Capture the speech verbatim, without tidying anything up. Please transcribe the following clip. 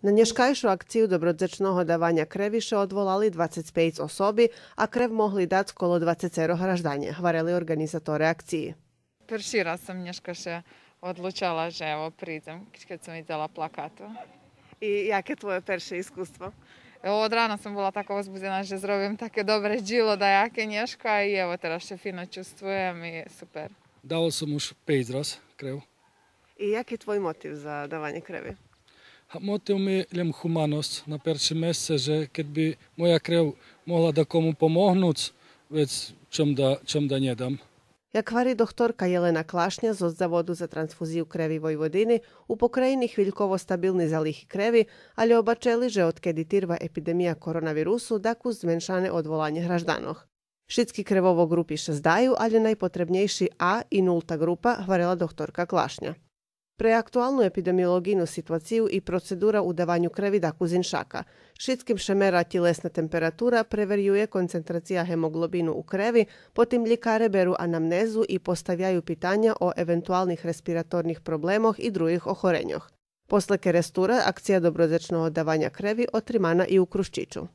На нєшкайшу акцию добродзечного даваня креви ше одволали двацец пейц особи, а крев могли дац коло двацецеро гражданє, гварели орґанизаторе акциї. Перши раз сом нєшка ше одлучала же, ево, придзем, кед сом видзела плакату. И яке твоє перше искуство? Ево, од рана сом була тако возбудзена же зробим таке добре дїло даяке нєшка и, ево, тераз ше фино чувствуєм и супер. Давал сом уж пейц раз крев. И яки твой мотив за даванє креви? А мотив ми лєм гуманосц на першим месце, же кед би моя крев могла дакому помогнуц, вец чом да, чом да нє дам. Як гвари дохторка Єлена Клашня зоз Заводу за трансфузию креви Войводини, у покраїни хвильково стабилни залихи креви, алє обачели же одкеди тирва епидемия коронавирусу, дакус зменшане одволанє гражданох. Шицки кревово ґрупи ше здаю, алє найпотребнєйши А и нулта ґрупа, гварела дохторка Клашня. Пре актуалну епидемиолоґийну ситуацию и процедура у даваню креви дакус иншака. Шицким ше мера тїлесна температура, преверює концентрация гемоґлобину у креви, потим лїкаре беру анамнезу и поставяю питаня о евентуалних респираторних проблемох и других охореньох. После Керестура акция добродзечного даваня креви отримана и у Крущичу.